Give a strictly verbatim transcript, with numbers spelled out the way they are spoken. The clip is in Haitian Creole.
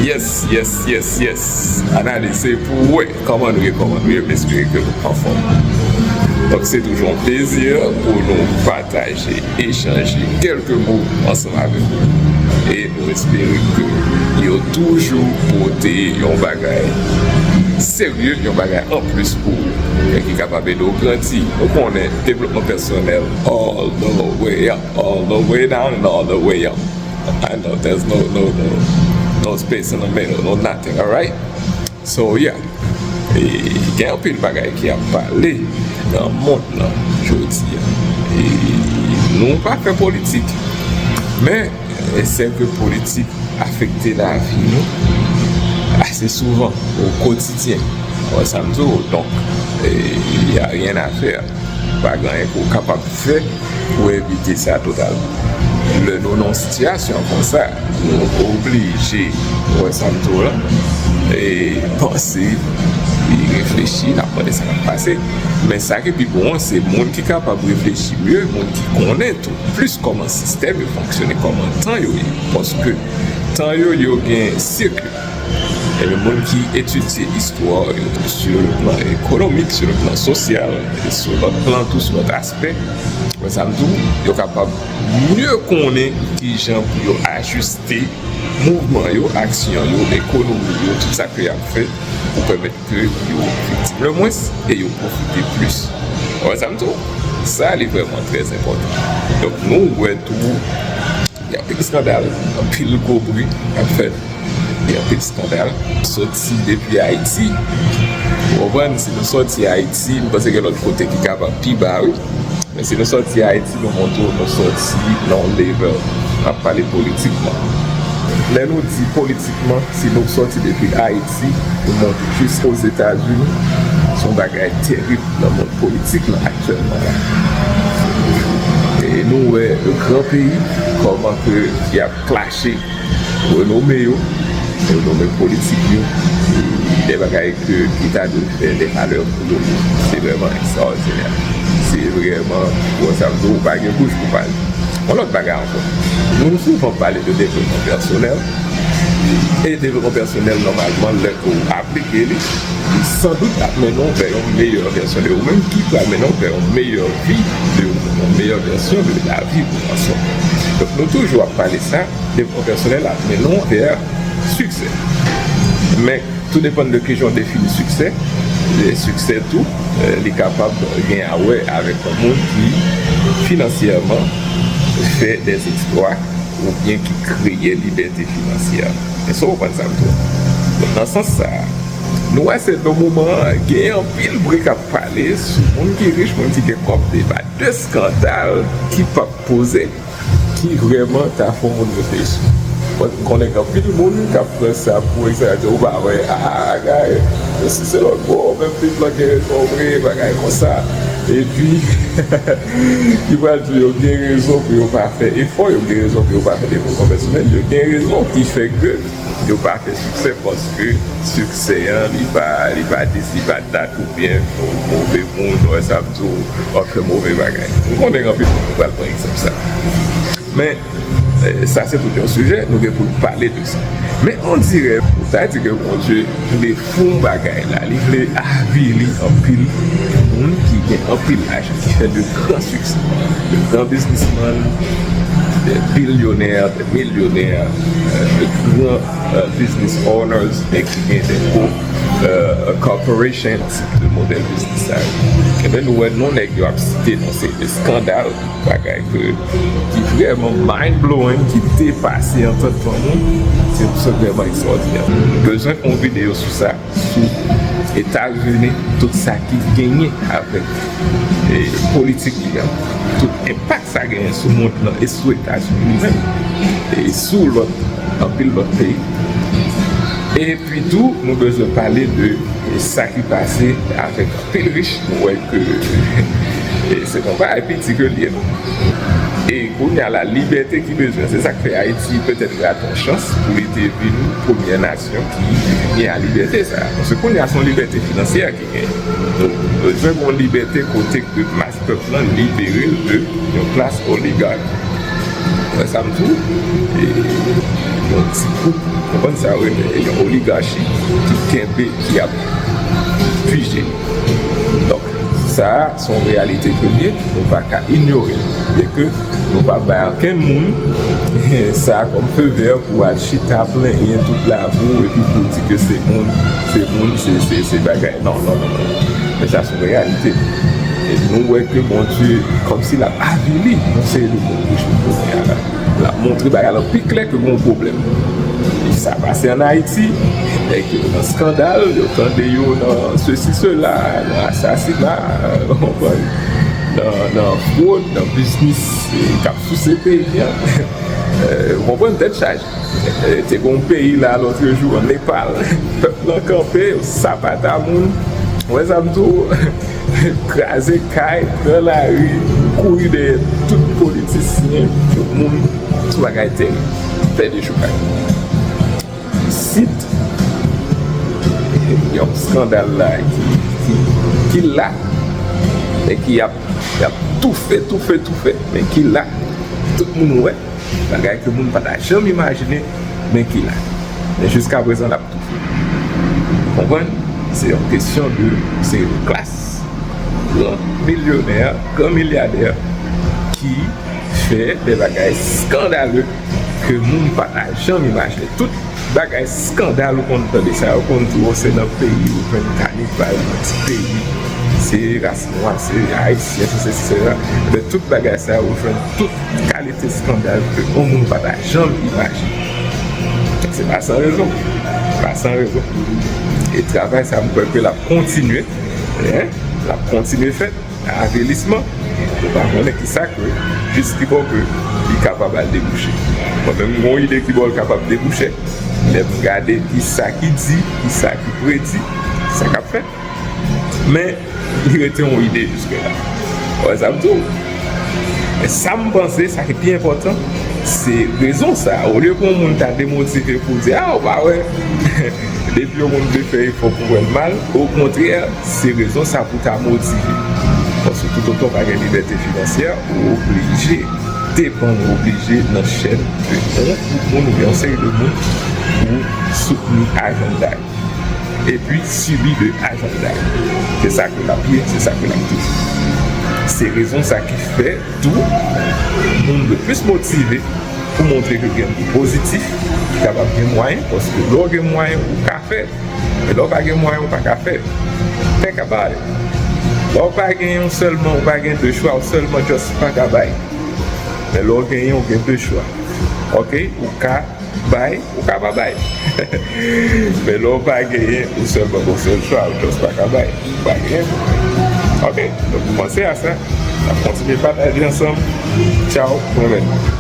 Yes, yes, yes, yes. Analize pou w wè kòman nou ye, kòman nou ye. M espere ke nou anfòm. Donk, se toujou yon plezi pou nou pataje, echanje kèlke mo ansanm avèk ou. E nou espere ke yo toujou pote yon bagay serye, yon bagay anplis pou ou, e ki kapab ede w grandi. Ou konnen, devlopman pèsonèl all the way up, all the way down and all the way up. I know there's no, no, no, no space in the middle, no nothing, alright? So, yeah. E, gen anpil bagay ki ap pale nan mond lan jodi a. E, nou pa fè politik, men, e, se ke politik afekte lavi nou ase souvan, o kotidyen. Ou wè sa m di w? Donk, e, y a rien à faire. Pa gen anyen ke w kapab fè pou evite sa totalman. Lè nou nan yon sitiyasyon konsa, nou oblije, ou wè sa m di w la, e panse, e reflechi, n ap mande sa k ap pase. Men sa ki pi bon an, se moun ki kapab reflechi mye, moun ki konnen tou plis kòman sistèm yo fonksyone, kòman tan yo ye. Paske tan yo, yo gen sik yo. Ebyen, moun ki etidye istwa yo, sur le plan économique, sur le plan social, e sou lòt plan tou, sou lòt aspè, wè sa m di w, yo kapab mye konnen kijan pou yo ajiste mouvman yo, aksyon yo, ekonomi yo, tout sa ke y ap fè pou pèmèt ke yo viktim le mwens e yo pwofite plis. Wè sa m di w? Sa, li vrèman trè enpòtan. Donk, nou wè tou, gen anpil eskandal, anpil gwo bri k ap fèt. Gen anpil eskandal. Soti depi Ayiti. Ou konprann? Si nou soti Ayiti, m panse gen lòt kote ki kapab pi ba, wi. Men si nou soti Ayiti, nou montre w nou soti nan yon level. N ap pale politikman. Lè nou di politikman, si nou soti depi Ayiti, nou monte jis Ozetazini, se yon bagay terib nan mond politik lan aktyèlman la. E nou wè gran peyi, kòman ke y ap klache renome yo, renome politik yo, e de bagay ke ki ta dwe fè de valè pou yo. Se vrèman ekstraòdinè. Se vrèman, bon, sa m di w, ou pa gen bouch pou pale. Yon lòt bagay ankò. Nou souvan pale de devlopman pèsonèl. E devlopman pèsonèl, nòmalman, lè ke w aplike li, li sandout ap mennen w vè yon meyè vèsyon de ou menm, ki pral mennen w vè yon meyè vi de ou, yon meyè vèsyon de lavi ou ansanm. Donk, nou toujou ap pale sa, devlopman pèsonèl ap mennen w vè siksè. Men, tou depann de kijan w defini siksè. E siksè tou, eh, li kapab gen a wè avèk yon moun ki finansyèman fè dèzeksplwa oubyen ki kreye libète finansyè. Èske w konprann sa m di w? Donk, nan sans sa a, nou wè se nan moman an, gen anpil bri k ap pale sou moun ki rich, moun ki gen kòb, de eskandal ki p ap poze, ki vrèman ta fè yon moun reflechi. Mwen, m konnen gen anpil moun k ap pran sa pou egzajere, ou pa wè, ah, gay, si se lòt bò, menm pèp lan gen rezon vre, bagay konsa. Epi, ki pral di yo gen rezon pou yo pa fè efò, yo gen rezon pou yo pa fè devlopman pèsonèl, yo gen rezon ki fè ke yo pa fè siksè paske siksè an, li pa, li pa dis, li pa dat oubyen yon move moun, wè sa m di w, w ap fè move bagay. M konnen gen anpil moun ki pral pran egzanp sa. Men, eh, sa se tout yon sijè, nou gen pou n pale de sa. Men on dirè, ou ta di ke Bondye vle fon bagay la, li vle avili anpil moun ki gen anpil lajan, ki fè de gran siksè. De gran biznismann, de bilyonè, de milyonè, eh, de gran, eh, business owners, men ki gen de gwo, eh, corporations, de modèl biznis sa yo. Ebyen, nou wè non nèg yo ap site nan se eskandal, bagay ke, ki vrèman mind-blowing, ki depase antandman nou, se, se vrèman ekstraòdinè. Nou bezwen fè yon videyo sou sa, sou Etazini, tout sa ki genyen avèk, eh, politik li an, tout enpak sa genyen sou mond lan e sou Etazini li menm, e sou lòt, anpil lòt peyi. Epi tou, nou bezwen pale de sa ki pase avèk anpil rich. Nou wè ke, e se yon bagay piti ke l ye, non. E kounye a la, libète ki bezwen, se sa k fè Ayiti petèt rate yon chans pou li te vin premyè nasyon ki gen a libète sa a. Paske kounye a, se yon libète finansyè ki genyen. Nou bezwen gen yon libète kote ke mas pèp lan libere l de yon klas oligak. Wè sa m di w, e, yon ti gwoup, konprann sa, w rele yon oligachi ki kenbe, ki ap pije. Donk, sa a se yon reyalite ke l ye, nou pa ka inyore l. Byenke nou pa bay okenn moun sa kòm fevè pou al chita plenyen tout labou epi pou di ke se moun, se moun, se, se, se bagay. Non, non, non, non. Men sa se yon reyalite. E nou wè ke Bondye, kòmsi l ap avili yon seri de moun bouch pou kounye a la. L ap montre bagay la pi klè ke gen yon pwoblèm. E sa pase ann Ayiti, nèg yo nan eskandal, yo tande yo nan sesi, sela, nan asasina, w konprann, nan, nan fwod, nan biznis, e, k ap souse peyi a. E, w konprann, tèt chaje. E, te gen yon peyi la, lòt jou, an Nepal, pèp lan kanpe, yo sapata moun. W wè sa m di w? Kraze kay, pran lari, kouri dèyè tout politisyen, tout moun, sou bagay tèrib. Fè dechoukay. Isit, yon eskandal la ki, ki, ki la, e ki ap, y ap toufe, toufe, toufe, men ki la, tout moun wè, bagay ke moun pa ta janm imajine, men ki la. Men jiska prezan, l ap toufe. Konprann? Se yon kesyon de, se yon klas gran milyonè, gran milyadè ki fè de bagay eskandale ke moun pa ta janm imajine. Tout bagay eskandal ou konn tande sa, ou konn di w se nan peyi ou jwenn kanibal, nan ti peyi, se ras nwa, se ayisyen, se sesi, se sela. Men tout bagay sa ou jwenn tout kalite eskandal ke yon moun pa ta janm imajine. Se pa san rezon. Pa san rezon. E travay sa, m kwè ke l ap kontinye. Hein? L ap kontinye fèt. Avilisman. Nou pa konnen kisa ke, jis kibò ke li kapab al debouche. Mwen menm, m gen yon ide kibò l kapab debouche. Lè m gade kisa ki di, kisa ki predi, sa k ap fèt. Men, li rete yon ide jiske la. Ou wè sa m di w? Men sa m panse, sa ki pi enpòtan, se rezon sa. Olye pou yon moun ta demotive pou di, a, ou pa wè, depi yon moun vle fè efò pou wè l mal, okontrè, se rezon sa pou ta motive. Paske toutotan w pa gen libète finansyè, ou oblije depann, ou oblije nan chèn de yon gwoup moun oubyen yon seri de moun pou soutni ajanda yo. Epi sibi de ajanda yo. Se sa ke l ap ye, se sa ke l ap toujou. Se rezon sa ki fè tou moun le plis motive pou montre ke gen pozitif, ki kapab gen mwayen, paske lè w gen mwayen, ou ka fè. Men lè w pa gen mwayen, ou pa ka fè. Fè ka bay. Lè w pa gen yon sèlman, ou pa gen de chwa, ou sèlman just pa ka bay. Men lè w genyen, ou gen de chwa. Oke? Ou ka bay, ou ka pa bay. Men lè w pa genyen, ou sèlman gen yon sèl chwa, ou just pa ka bay. Ou pa genyen. Oke? Donk, panse a sa. N ap kontinye pataje ansanm. Tchaw, mwen menm.